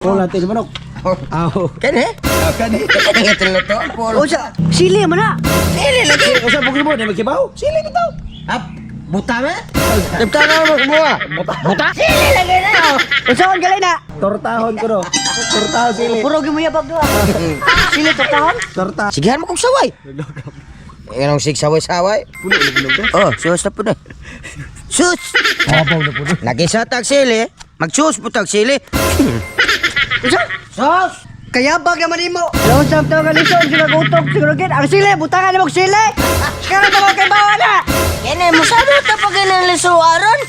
Wala tayo sa manok. Aw. Kani? Ah, kani. Kani nga luto polo. Unsa? Sili man na. Sili lagi. Usa pug mo, di magkibaw. Sili bitaw. Ap, buta me? Buta na mo kumuha. Buta. Sili lagi na. Unsaon gali na? Tortahon ko no. Tortahon sili. Puro gyud mo yabag duha. Sili tortahon? Torta. Sigihan mo kong saway. Yan ang sig saway-saway. Puno na puno to. Oh, sus na po na. Sus! Abaw na puno. Nagisa tag sili. Magsus po tag sili. Unsa? Sus! Kayabag naman nimo. Laon sa tawo nga lison sila gutok siguro gid. Ang sili butangan nimo og sili. Karon mo kay bawa na. Kene mo sabi ta pag ganang liso aron.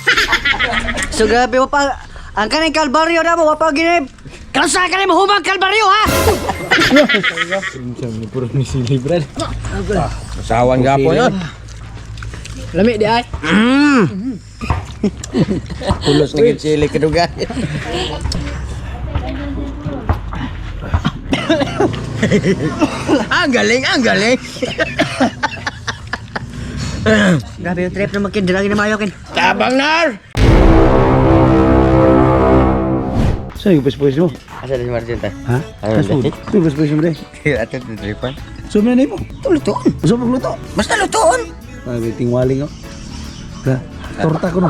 So grabe wa pa ang kaning kalbaryo na mo wa pa gini. Kalsa ka nimo humang kalbaryo ha. Puro ni sili, brad. Sawan gapon yun. Lami di ay. Pulos na gid sili kadugay. Ang galing, ang galing. Grabe yung trip na magkin dilagi na mayo kin. Tabang nar. Saan yung pwes mo? Asa na si Martin ta? Ha? Ayun, Kaso, dati. yung pwes mo, pre. Ato tripan. So, na mo. Ito lutoon. Usa pug luto. Basta lutoon. Ay, may tingwaling oh. Ra, torta ko no.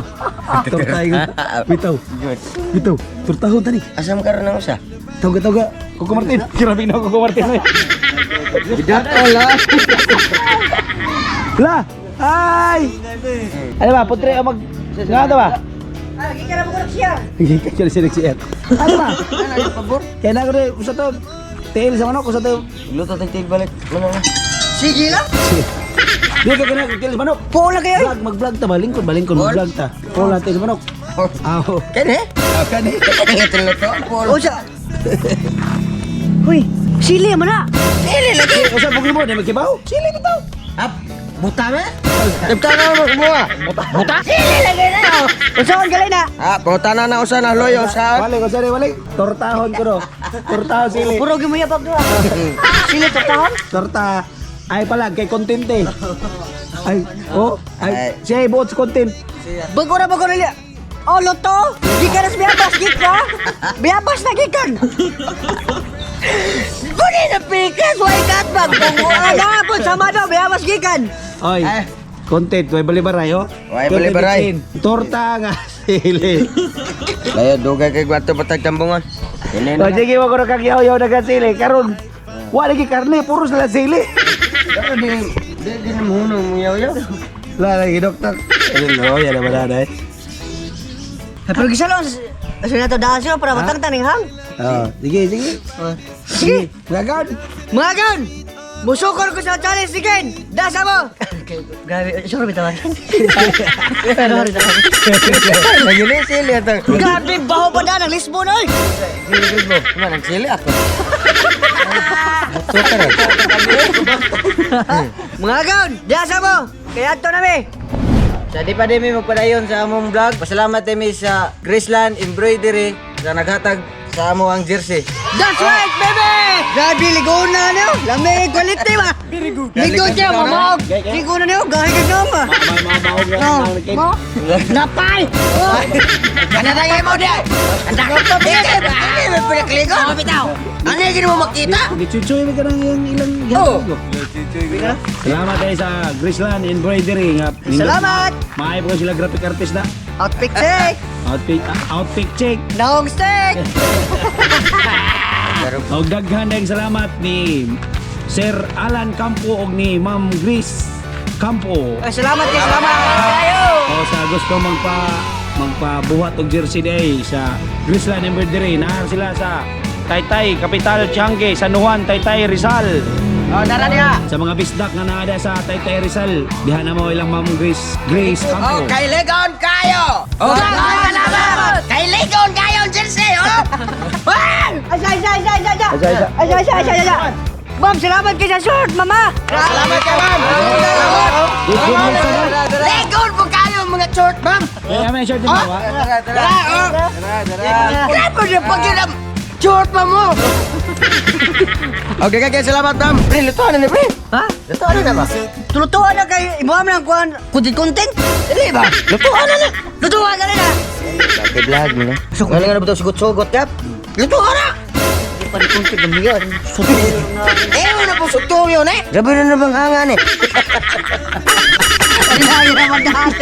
Torta ko. Bitaw. Good. Bitaw. Torta ko tani. Asa mo karon ang usa? Tawga tawga. Coco Martin. Grabe na Coco Martin. Oy. Bidato la. La. Ay! Ano ba? Putre ang mag... Nga ba? Ah, gikan na mo ko siya. Hindi ka siya siya. Ano ba? Ano pabor? Kaya na ko rin, usa to. Tail sa manok, usa to. Luto tag tig balik. Ano na? Sige lang. Di ka kana tail sa manok. Puo lang kayo. Vlog, mag-vlog ta, balingkon, balingkon, mag-vlog ta. Wala tail sa manok. Aw. Kene? Ah, kani. Kene nga lutoon polo. Unsa? Huy, sili man na. Sili lagi. Usa pug mo, di magkibaw. Sili bitaw. Ap, buta me? Buta na mo kumuha. Buta. Sili lagi na. Unsaon gali na? Ah, buta na na usa na loyo sa. Wala ko sari, wala. Tortahon ko no. Tortahon sili. Puro gyud mo yabag duha. Sili tortahon? Torta. Ay pala, kay content eh. Ay, oh, ay, siya ay buot sa content. Bago na bago na liya. Oh, loto! Gikan na sa biyabas, gikan! Biyabas na gikan! Guni na pikas, way katbag. Ano po, sama daw, biyabas gikan! Oy, Ay. content, way balibaray, oh. Way balibaray. Content, Torta nga sili. Layo dugay kay gwato patag tambungan. Kene O, na. sige mo kuno kag yaw na sili. Karon, wala lagi karne, puro sila sili. Di di di na mo mo yaw yaw. La lagi doktor. Ano, yan naman na eh. Ay, pero gisa lang, sa nato daan siya para matang taning hang. Oh, sige, sige. Sige! Gagan. Mga gan! Musukor ko sa challenge ni Ken! Dasa mo! Grabe, sorry bitawan. Sorry bitawan. Lagi ni sili atang. Grabe, baho pa na ng Lisbon, oy! Sili mo. Man ang sili ako. Super. Mga gan! Dasa mo! Kaya ato nami! Sa di pa din mi magpadayon sa among vlog. Pasalamat mi sa Graceland Embroidery sa naghatag sa amo ang jersey. That's right, baby! Grabe, ligo na niyo! Lami, quality ba? Ligo siya, mamaog! Ligo na niyo, gahi ka niyo ba? No, mo? Napay! Kana ra mo di. Anda ko to. Dili mo pinakligo. Bitaw. Ano yung mo makita? Gichuchoy mo ka ng iyang ilang Oh. Salamat tayo sa Graceland Embroidery nga. Salamat! Maayo po sila graphic artist na. Outfit check! Outfit outfit check. Naong steak! Og daghan dayong salamat ni Sir Alan Campo og ni Ma'am Grace Campo. Ay, salamat kayo, salamat! Kayo! O sa gusto magpabuhat og jersey day sa Graceland Embroidery naa sila sa Taytay, Kapital, Tiangge, San Juan, Taytay, Rizal. Oh, dara niya. Sa mga bisdak nga naa sa Taytay Rizal, diha na mo ilang Ma'am Grace Grace Oh, Campo. kay Legon kayo. Oh, salamat. Kay Legon kayo ang jersey, oh. Ah! Ay, ay, ay, ay, ay, ay! Ay, ay, Ay, ay, ay, ay, ay! Ma'am, salamat kayo sa short, mama! Salamat kay ma'am. Salamat. Good good good. Legon po kayo mga short, ma'am. Eh, may shirt din ba? Tara, tara. Tara, oh. Tara, tara. Grabe na pag yun ang short pa mo. Okay, kaya salamat, ma'am. Pre, lutuan na ni, pre. Ha? Lutuan na ba? Tulutuan na kayo, imuha mo ng kuhan, content-content! Dili ba? Lutuan na na. Lutuan ka rin ah! Kay vlog mo na. Wala nga na ba ito sugot-sugot, kap? Luto ka na! Di pa rin kong gamiyon. Sutuyo na. Eh, wala po sutuyo na eh. Grabe na nabang hangan eh. Ay, naman dahil.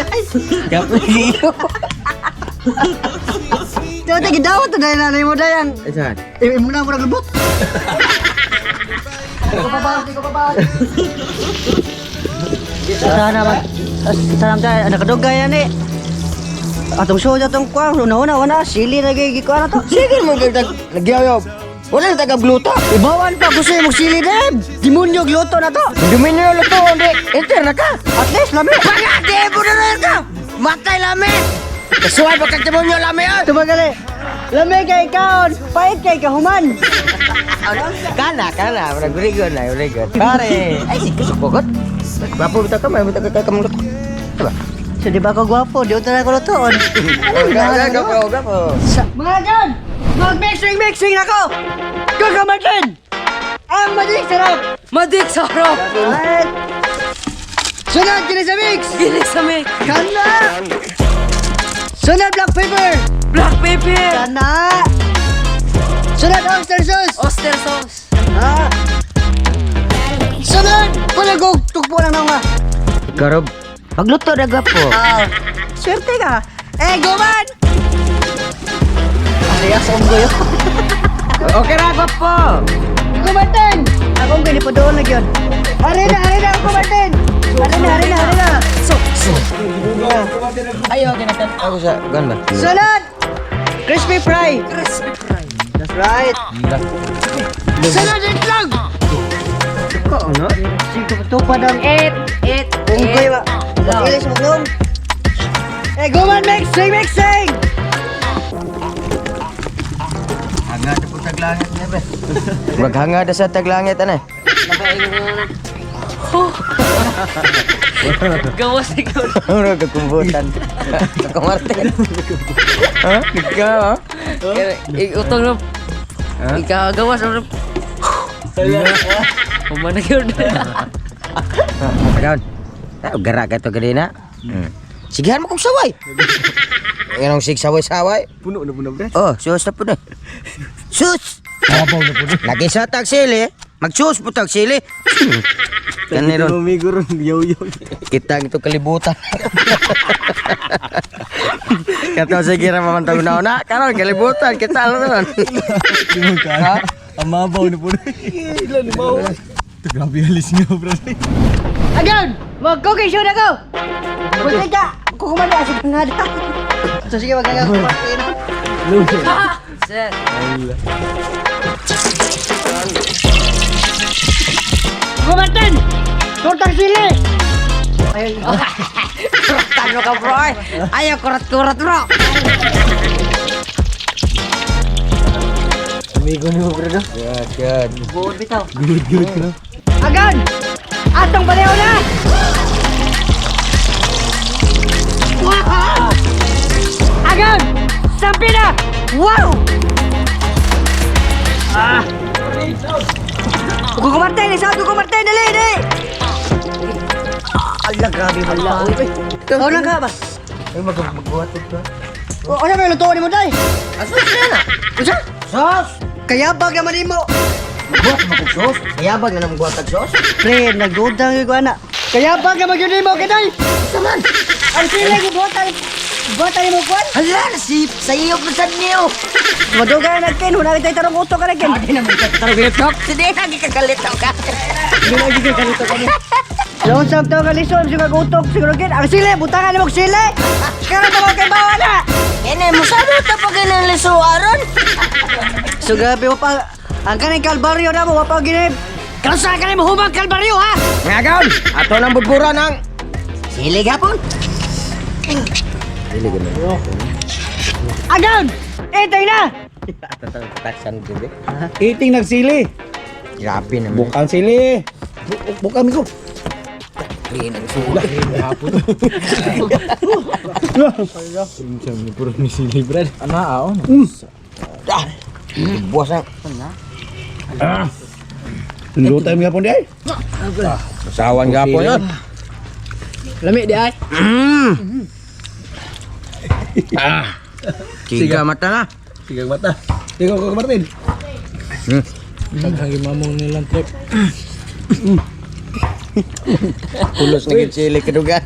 Dati gidawat na dahil nanay mo dayang. Ay, saan? Eh, mo na mo naglubot. Ko pa ba? Sana mag sana tayo nakadugay yan eh. Atong suod atong kuang una una una sili na gyud gikuan na to. Sige mo nagyayab. Wala na tagagluto. Ibawan pa gusto mo sili na. Demonyo gluto na to. Duminyo luto, hindi. Enter na ka. At least lami. Pagka, di mo na rin ka. Matay lami. Kasuhay pa kang demonyo lami yun. Tumagali. Lami kay kaon, pait kay kahuman. Kana, kana. Very good na, very good. Pare. Ay, si kusok bukot. Gwapo bitaw ka, may bitaw ka kamong luto. Diba? So di ba ko gwapo, di na ko lutoon. Gwapo, gwapo. Mga gan! Mag-mixing mixing na ko! Gaga Martin! Ang magic sarap! Madik sarap! Alright! Sunod kini sa mix! Gini sa mix! Kana! Sunod black pepper! Black pepper! Kana! Sunod oyster sauce! Oyster sauce! Ah. Sunod! Palagog! Tukpo lang nga! Garob. Pagluto na gwapo. Ah, swerte ka! Eh, guman! Asaya sa unggoy. Okay ra, gwapo. Kumartin! Ako ang ganito doon na yun. Arena, arena, kumartin! Arena, arena, arena! So, so. Ay, okay na. Ako sa, gan ba? Sunod! Crispy fry! Crispy fry. That's right. Sunod itlog! Ano? Sige, tupad ang Eight, eight, unggoy ba? Ilis mo klong. Eh, guman mixing, mixing! Hanga na po taglangit niya, be. Maghanga na sa taglangit, ano eh. Gawas ikaw. Ano kakumbutan? Kakumartin. Ha? Ikaw, ha? Utong na. Ikaw gawas na. Humana yun. Pagaon. Ah, gara ka to ganina. Sigihan mo kong saway. Ganong sig saway-saway. Puno na puno, bre. Oh, sus na po na. Sus! Lagi sa tagsili. Magsus po tagsili. Kanero. Amigo ron, yo-yo. Kita ito kalibutan. Kato sige ra man tawag na una karon kalibutan kita ano ron. Ha? Amabaw na puno. Ilan mo? Grabe alis nga, bro. Again! Mag-cooking show na ko! Buti ka! Kukumanda sa nga da. So sige, magkakakumartin. Sir. Kumartin! Tortang sili! Ay, Kuratan mo ka bro. Ay. Ayaw kurat-kurat bro. Amigo ni mo, bro. Good, good. buod bitaw. Good, good, no? Agan! Atong baliw na! Wow! Agan! Sampi na! Wow! Ah! Kuko Martin! Isa Kuko Martin! Dali! Dali! Ala, grabe hala. Ikaw lang ka ba? Ay magbuhat ito. O, ano ba yung lutuan ni mo, day? Asos na na. Unsa? Sos. Kayabag naman nimo. Magbuhat mo kog sos. Kayabag na nang buhat og sos. Pre, nagdudang yung ana. Kayabag naman yun nimo, kiday! Saman. Ang sila yung buhatan. Buhatan mo kwan? Hala si sa iyo pa sad niyo. Madugay na kin, wala kita tarong utok ka na kin. Di naman ka tarong utok. Sige lagi ka kalito ka. Doon sa to ka lison, siguro utok siguro kin. Ang sili, butangan mo sili. Karon mo kay bawa na. Ene mo sabi ta pag ganang liso aron. So grabe mo pa ang kaning kalbaryo na mo wa pa ginib. Karon ka mo humang kalbaryo ha. Nga gaon, ato nang budburan ang sili gapon. Dili ganun. Agan! Itay na. Taksan gud. Eating nagsili. Grabe naman. Bukang sili. Buka amigo. Puro ni sili, bro. Ah. Buwas na. Luto tayo gapon di ay. Sawan gapon yun. Lami di ay. Ah. Tiga mata na. Sigang mata. Ikaw ka, Martin. Pulos na gyud sili kadugan.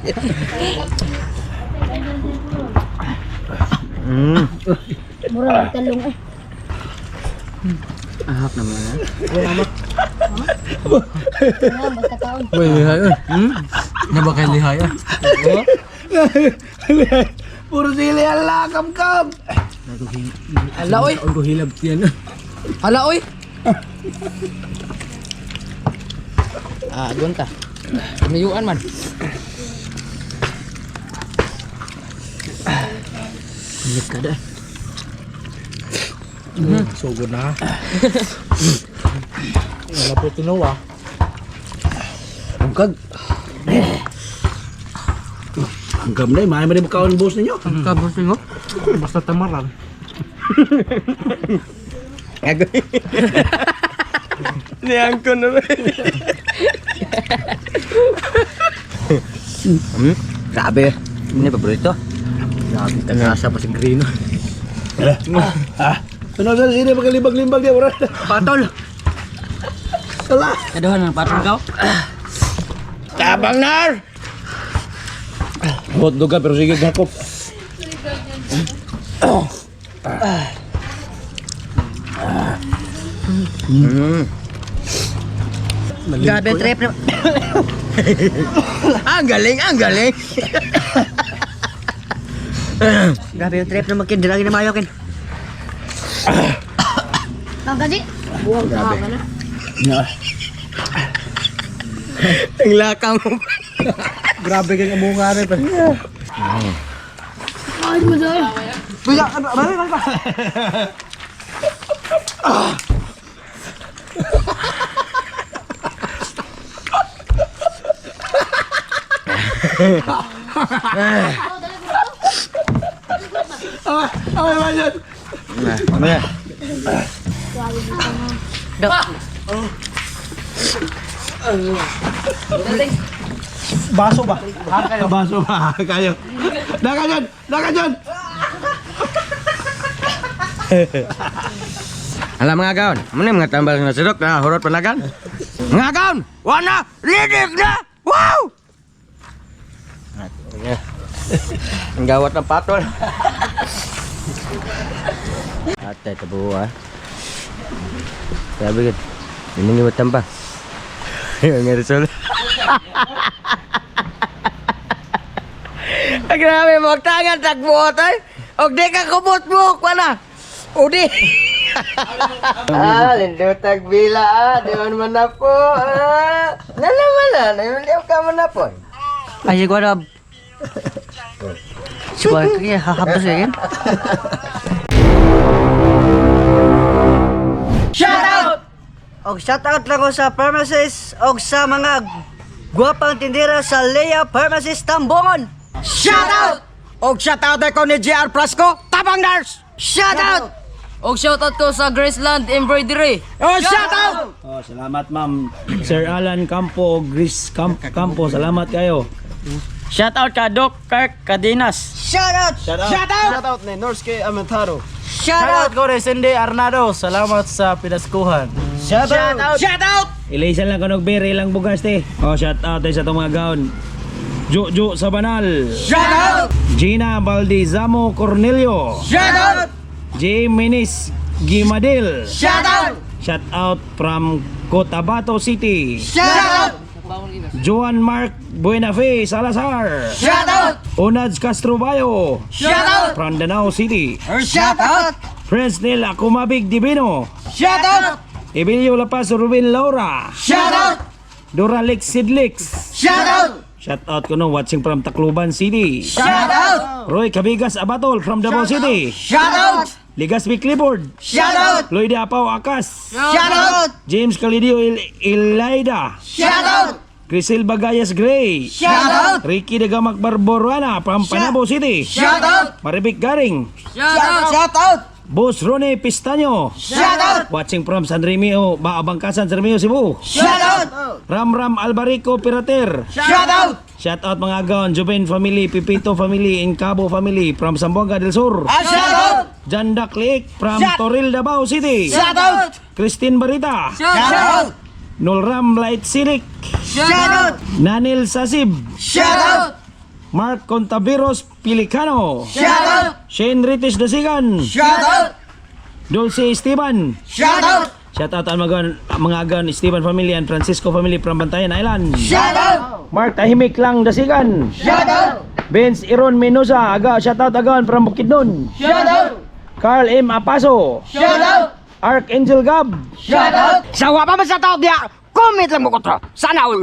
Mura ang talong eh. Ahap naman ha. Wala, basta kaon. Naba kay lihay ah. Puro sili, ala, kam-kam. Hala oy. Hala oy. Ah, doon ka. Mayuan man. Init ka da. Sugod na. Wala po tinuwa. Angkag. Angkam na eh, maayo man yung kaon boss ninyo. Kabos mo. Basta tamaran. Niyangko na ba? Grabe. Ini paborito. Grabe, nasa pa si Green. Ah, sunod sa sili, magalibag-limbag niya. Wala. Patol. Wala. Kaduhan ng patol ka. Tabang nar! Hotdog ka, pero sige, gakop. Grabe ang trip na. Ang galing, ang galing. Grabe yung trip na makin. Dilagi na mayo kin. Kang kasi. Buwag ka ka na. Ang lakang mo. Grabe kang amunga rin. Ay, mo doon. Ah, ay, man yun. Baso ba? Baso ba? Kayo. Daka dyan! Daka dyan! Alam mga gaon, ano yung mga tambal na sirok na hurot panagan? Mga gaon, wana, lidik na! Wow! Ang gawat ng patol. Atay, tabo ah. Grabe gud. Ini yung tamba. Yung nga result. Ay, grabe mo, tangan tagbuot ay. Og di ka kubot mo, wala. Udi. Ah, lindot bila ah, di man man na po. Ah, nalaman na, nalaman ka man na po. Ay, ko na. Siguro kaya hahapos eh. Shout out! Og shout out lang ko sa pharmacist og sa mga gwapang tindera sa Lea Pharmacist Tambongon. Shout out! Og shout out ako ni JR Prasco, Tabang Nurse! Shout out! Og shoutout ko sa Graceland Embroidery. Oh, shout out! Oh, salamat ma'am. Sir Alan Campo, Gris Campo, salamat kayo. Shoutout ka Doc Kirk Cadenas. Shout out! Shout out! Shout out ni Norske Amantaro. Shout out! ko Resende Arnado. Salamat sa pinaskuhan. Shout out! Shout out! Ilaysan lang kanog bere ilang bugas te. Oh, shout out tayo sa itong mga gaon. Jojo Sabanal, Shout out! Gina Valdizamo Cornelio, Shout out! J. Menis Gimadil. Shout out! Shout out from Cotabato City. Shout out! Joan Mark Buenafe Salazar. Shout out! Onaj Castro Bayo Shout out! from Danao City. Shout out! Prince Neil Akumabig Divino. Shout out! Emilio La Paz Ruben Laura. Shout out! Doralix Sidlix. Shout out! Shout out ko no, watching from Tacloban City. Shout out! Roy Cabigas Abatol from Davao City. Shout out! Ligaspi Clipboard. Shout out! Lloyd Apaw Akas. Shout out! James Calidio Ilaida. Shout out! Crisel Bagayas Gray. Shout out! Ricky Dagamak Barboruana from Panabo City. Shout out! Marivic Garing. Shoutout. Shout out! Boss Rone Pistaño. Shout out! Watching from San Remio, Baabangkasan, San Remio, Cebu. Shout out! Ram Ram Albarico Pirater. Shout out! Shout out mga gaon, Juben family, Pipito family, Incabo family from Zamboanga del Sur. Ah, shout out! Janda Click from Toril, Davao City. Shout out! Christine Barita. Shout out! Nolram Light Sirik. Shout out! Nanil Sasib. Shout out! Mark Contaveros Pilicano. Shout out! Shane Ritish Dasigan. Shout out! Dulce Esteban. Shout out! Shout out ang mga agan Esteban family and Francisco family from Bantayan Island. Shout out! Mark Tahimik lang Dasigan. Shout out! Vince Iron Menosa, aga shout out agan from Bukidnon. Shout out! Carl M. Apaso. Shout out! Archangel Gab. Shout out! Sa wa pa man sa tao diya, comment lang mo ko to. Sana all.